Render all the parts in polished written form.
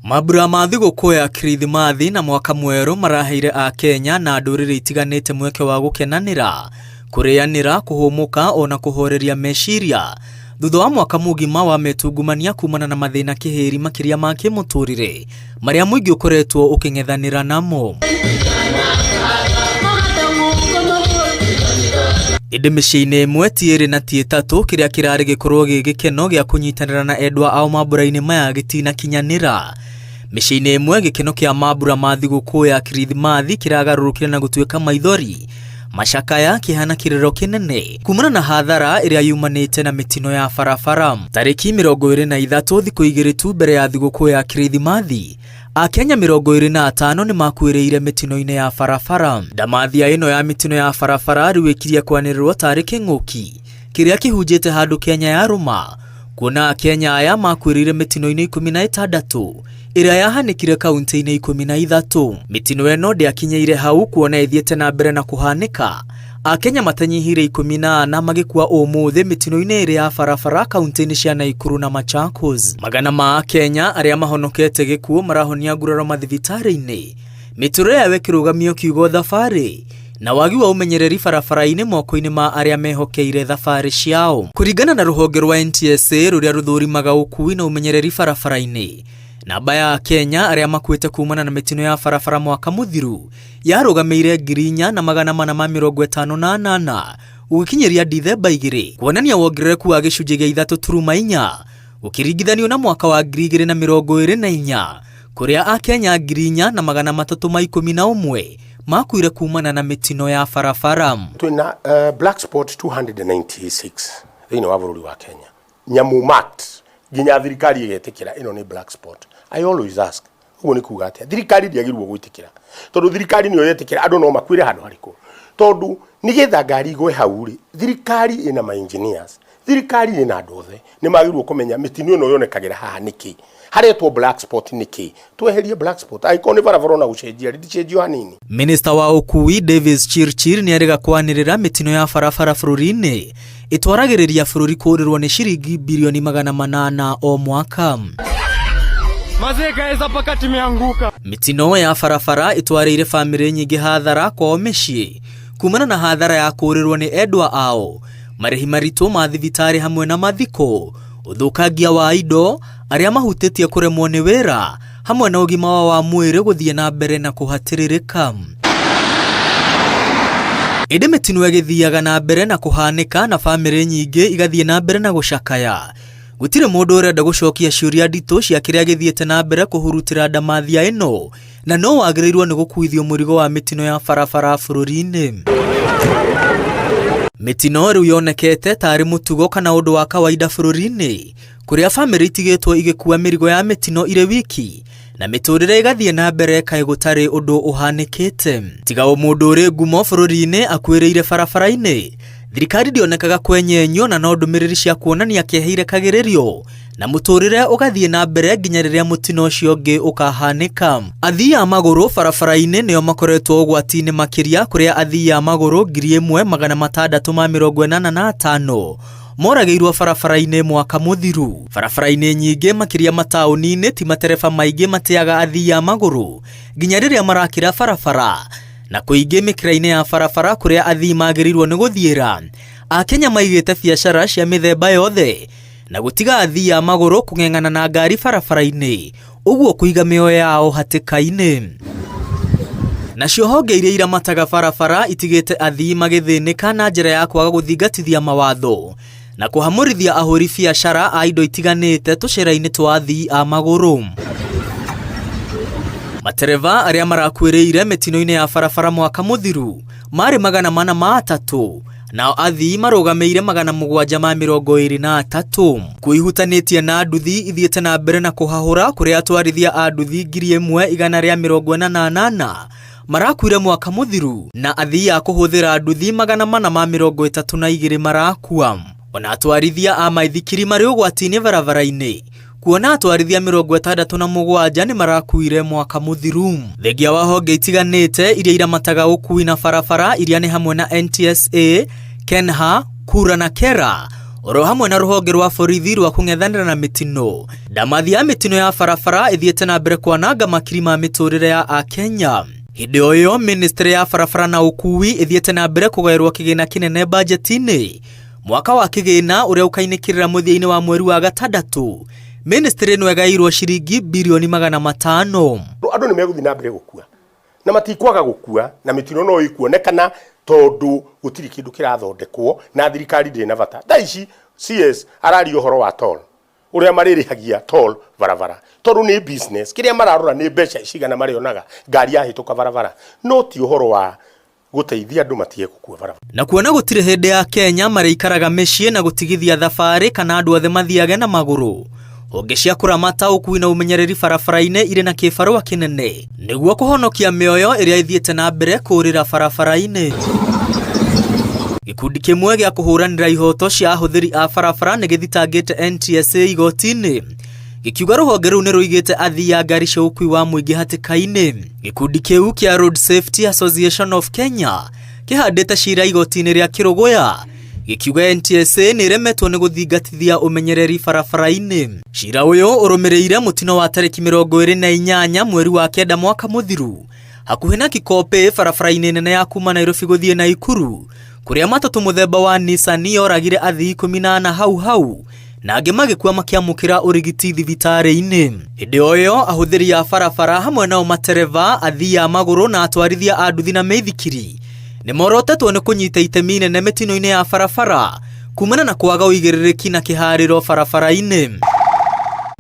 Mambura ma thigũkũ ya Kirithimathi na mwaka mwerũ maraheire Akenya na ndũrĩrĩ itiganĩte mweke wa gũkenanĩra, kũrĩanĩra, kũhũmũka ona kũhoreria meciria thutha wa mwaka mũgima wa metungumania kumana na mathĩna kĩhĩri makĩria ma kĩmũtũrĩre marĩa mũingĩ ũkoretwo ũkĩng'ethanĩra namo. Ĩndĩ mĩciĩ-inĩ ĩmwe ti ĩrĩ na ti ĩtatũ kĩrĩa kĩrarĩ gĩkorwo gĩ gĩkeno gĩa kũnyitanĩra na endwa ao mambura-inĩ maya gĩtinakinyanĩra. Mĩciĩ-inĩ ĩmwe gĩkeno kĩa mambura ma thigũkũ ya Kirithimathi kĩragarũrũkire na gũtuĩka maithori macakaya kĩhana kĩrĩro kĩnene kumana na hathara ĩrĩa yumanĩte na mĩtino ya barabara. Tarĩki 23 thikũ igĩrĩ tu mbere ya thigũkũ ya Kirithimathi, Akenya 25 nĩ makuĩrĩire mĩtino-inĩ ya barabara. Ndamathia ĩno ya mĩtino ya barabara rĩu ĩkirie kwanĩrĩrwo tarĩ kĩng'ũki kĩrĩa kĩhunjĩte handũ Kenya yarũma, kuona Akenya aya makuĩrĩire mĩtino-inĩ 16 ĩrĩa yahanĩkire kaunti-inĩ 13. Mĩtino ĩno ndĩakinyĩire hau kuona ĩthiĩte na mbere na kũhanĩka, Akenya matanyihĩire 14 magĩkua ũmũthĩ mĩtino-inĩ ĩrĩ ya barabara kaunti-inĩ cia Naikuru na Machakos. Magana ma Akenya arĩa mahonokete gĩkuũ marahonia nguraro mathibitarĩ-inĩ, mĩtũrĩre yao ĩkĩrũgamio kiugo thabarĩ na wagi wa ũmenyereri barabara-inĩ moko-inĩ ma arĩa mehokeire thabarĩ ciao. Kũringana na rũhonge rwa NTSA rũrĩa rũthũrimaga ũkui na ũmenyereri barabara-inĩ, namba ya Akenya arĩa makuĩte kumana na mĩtino ya barabara mwaka mũthiru yarũgamĩire 4458 gũgĩkinyĩria Dithemba 2, kuonania wongerereku wa gĩcunjĩ gĩa 3.4 gũkĩringithanio na mwaka wa 2024 kũrĩa Akenya 4311 makuire kumana na mĩtino ya barabara. Twĩna black spot 296 thĩinĩ wa bũrũri wa Kenya, nyamu marked nginya thirikari ĩgetĩkĩra ĩno nĩ black spot. I always ask, ũguo nĩ kuga atĩa? Thirikari ndĩagĩrĩirwo gwĩtĩkĩra, tondũ thirikari nĩyo yetĩkĩra andũ no makuĩre handũ harĩkũ, tondũ nĩgetha ngari igwe hau rĩ, thirikari ĩna ma engineers, thirikari ĩna andũ othe, nĩ magĩrĩirwo kũmenya mĩtino ĩno yonekagĩra haha nĩkĩ, haretwo black spot nĩkĩ, tweherie black spot, angĩkorwo nĩ barabara ona gũcenjia rĩ, ndĩcenjio hanini. Minista wa ũkui Davis Chirchir nĩerĩga kwanĩrĩra mĩtino ya barabara bũrũri-inĩ ĩtwaragĩrĩria bũrũri kũũrĩrwo nĩ ciringi birioni 800 o mwaka. Mĩtino ya barabara ĩtwarĩire bamĩrĩ nyingĩ hathara kwao mĩciĩ kumana na hathara ya kũũrĩrwo nĩ endwa ao, marĩhi maritũ ma thibitarĩ hamwe na mathiko, ũthũkangia wa indo, arĩa mahutĩtie kũremwo nĩ wĩra hamwe na ũgima wao wa mwĩrĩ gũthiĩ na mbere na kũhatĩrĩrĩka. Ĩndĩ mĩtino ĩgĩthiaga na mbere na kũhanĩka na bamĩrĩ nyingĩ igathiĩ na mbere na gũcakaya. Gũtirĩ mũndũ ũrenda gũcokia ciũria nditũ cia kĩrĩa gĩthiĩte na mbere kũhurutĩra ndamathia ĩno na no wagĩrĩirwo nĩ gũkuithio mũrigo wa mĩtino ya barabara bũrũri-inĩ. Mĩtino rĩu yonekete tarĩ mũtugo kana ũndũ wa kawaida bũrũri-inĩ, kũrĩa bamĩrĩ itigĩtwo igĩkua mĩrigo ya mĩtino irĩ wiki na mĩtũrĩre ĩgathiĩ na mbere kaĩ gũtarĩ ũndũ ũhanĩkĩte. Tiga o mũndũ ũrĩ ngumo bũrũri-inĩ akuĩrĩire barabara-inĩ, thirikari ndĩonekaga kwenyenyio na no ndũmĩrĩri cia kuonania kĩeha irekagĩrĩrio na mũtũrĩre ũgathiĩ na mbere nginya rĩrĩa mũtino ũcio ũngĩ ũkahanĩka. Athii a magũrũ barabara-inĩ nĩo makoretwo ũgwati-inĩ makĩria, kũrĩa athii a magũrũ 1685 moragĩirwo barabara-inĩ mwaka mũthiru. Barabara-inĩ nyingĩ makĩria mataũni-inĩ ti matereba maingĩ mateaga athii a magũrũ nginya rĩrĩa marakĩra barabara, na kũingĩ mĩkĩra-inĩ ya barabara kũrĩa athii magĩrĩirwo nĩ gũthiĩra. Akenya maigĩte biacara cia mĩthemba yothe na gũtiga athii a magũrũ kũng'eng'ana na ngari barabara-inĩ, ũguo kũiga mĩoyo yao hatĩka-inĩ. Nacio honge iria iramataga barabara itigĩte athii magĩthĩnĩka na njĩra ya kwaga gũthingatithia mawatho na kũhamũrithia ahũri biacara a indo itiganĩte tũcĩra-inĩ twa athii a magũrũ. Matereba arĩa marakuĩrĩire mĩtino-inĩ ya barabara mwaka mũthiru marĩ 403, nao athii marũgamĩire 723. Kwĩhutanĩtie na nduthi ithiĩte na mbere na kũhahũra kũrĩa atwarithia a nduthi 1148 marakuire mwaka mũthiru na athii a kũhũthĩra nduthi 432 marakua. Ona atwarithia a maithikiri marĩ ũgwati-inĩ barabara-inĩ, kuona atwarithia 67 nĩ marakuire mwaka mũthiru. Thengia wa honge itiganĩte iria iramataga ũkui na barabara iria nĩ hamwe na NTSA, KENHA, KURA na KERA, Oro hamwe na rũhonge rwa borithi rwa kũng'ethanĩra na mĩtino, ndamathi ya mĩtino ya barabara ĩthiĩte na mbere kwananga makiri ma mĩtũrĩre ya Akenya. Hĩndĩ o ĩyo ministry ya barabara na ũkuui ĩthiĩte na mbere kũgaĩrwo kĩgĩna kĩnene bajeti-inĩ. Mwaka wa kĩgĩna ũrĩa ũkainĩkĩrĩra mũthia-inĩ wa mweri wa gatandatũ, ministry ĩno ĩgaĩirwo ciringi birioni 500. Andũ nĩ megũthiĩ na mbere gũkua na matikwaga gũkua, na mĩtino no ĩkuonekana tondũ gũtirĩ kĩndũ kĩrathondekwo na thirikari ndĩrĩ na bata. Thaa ici CS araria ũhoro wa toll, ũrĩa marĩrĩhagia toll barabara, tondũ nĩ business. Kĩrĩa mararora nĩ mbeca cigana marĩonaga ngari yahĩtũka barabara, no ti ũhoro wa gũteithia andũ matige gũkua barabara. Na kuona gũtirĩ hĩndĩ ya Kenya marĩikaraga mĩciĩ na gũtigithia thabarĩ kana andũ othe mathiage na magũrũ, honge cia kũramata ũkuui na ũmenyereri barabara-inĩ irĩ na kĩbarũa kĩnene nĩguo kũhonokia mĩoyo ĩrĩa ĩthiĩte na mbere kũũrĩra barabara-inĩ. Gĩkundi kĩmwe gĩa kũhũranĩra ihoto cia ahũthĩri a barabara nĩ gĩthitangĩte NTSA igoti-inĩ, gĩkiuga rũhonge rũu nĩ rũigĩte athii a ngari cia ũkuui wa mũingĩ hatĩka-inĩ. Gĩkundi kĩu kĩa Road Safety Association of Kenya kĩhandĩte cira igoti-inĩ rĩa Kĩrũgũya, gĩkiuga NTSA nĩ ĩremetwo nĩ gũthingatithia ũmenyereri barabara-inĩ. Cira ũyũ ũrũmĩrĩire mũtino wa tarĩki 28 mweri wa 9 mwaka mũthiru hakuhĩ na Kikopĩ barabara-inĩ nene ya kuma Nairobi gũthiĩ Naikuru, kũrĩa matatũ mũthemba wa Nissan yoragire athii 14 hau hau na angĩ magĩkua makĩamũkĩra ũrigiti thibitarĩ-inĩ. Hĩndĩ o ĩyo ahũthĩri a barabara hamwe nao matereba, athii a magũrũ na atwarithia a nduthi na mĩithikiri nĩ morotetwo nĩ kũnyita itemi inene mĩtino-inĩ ya barabara kumana na kwaga ũigĩrĩrĩki na kĩharĩro barabara-inĩ.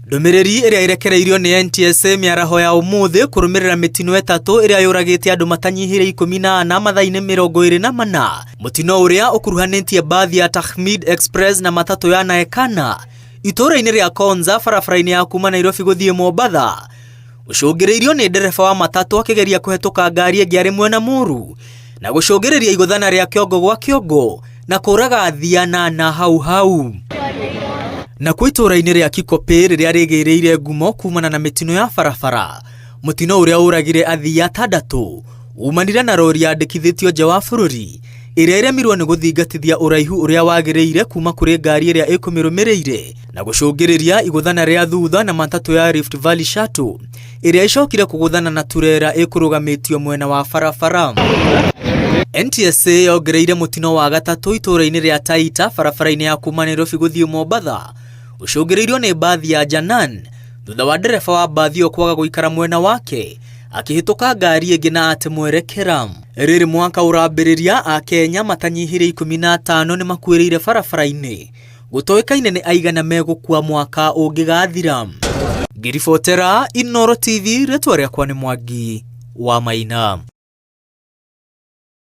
Ndũmĩrĩri ĩrĩa ĩrekereirio nĩ NTSA mĩaraho ya ũmũthĩ kũrũmĩrĩra mĩtino ĩtatũ ĩrĩa yũragĩte andũ matanyihĩire 14 mathaa-inĩ 24, mũtino ũrĩa ũkuruhanĩtie mbathi ya Tahmid Express na matatũ ya Naekana itũũra-inĩ rĩa Konza barabara-inĩ ya kuma Nairobi gũthiĩ Mombatha, ũcũngĩrĩirio nĩ ndereba wa matatũ akĩgeria kũhetũka ngari ĩngĩ arĩ mwena mũru na gũcũngĩrĩria igũthana rĩa kĩongo gwa kĩongo na kũraga athii anana hau hau. Nakuo itũũra-inĩ rĩa Kikopĩ rĩrĩa rĩgĩrĩire ngumo kumana na mĩtino ya barabara, mũtino ũrĩa ũragire athii atandatũ umanire na rori yandĩkithĩtio nja wa bũrũri ĩrĩa ĩremirwo nĩ gũthingatithia ũraihu ũrĩa wagĩrĩire kuma kũrĩ ngari ĩrĩa ĩkũmĩrũmĩrĩire na gũcũngĩrĩria igũthana rĩa thutha na matatũ ya Rift Valley Shuttle ĩrĩa ĩcokire kũgũthana na turera ĩkũrũgamĩtio mwena wa barabara. NTSA yongereire mũtino wa gatatũ itũũra-inĩ rĩa Taita barabara-inĩ ya kuma Nairobi gũthiĩ Mombatha ũcũngĩrĩirio nĩ mbathi ya Janan thutha wa ndereba wa mbathi ĩyo kwaga gũikara mwena wake akĩhĩtũka ngari ĩngĩ na ate mwerekera. Rĩrĩ mwaka ũrambĩrĩria, Akenya matanyihĩire 15 nĩ makuĩrĩire barabara-inĩ, gũtoĩkaine nĩ aigana megũkua mwaka ũngĩgathira. Ngĩribotera Inooro TV, rĩtwa rĩakwa nĩ Mwangi wa Maina.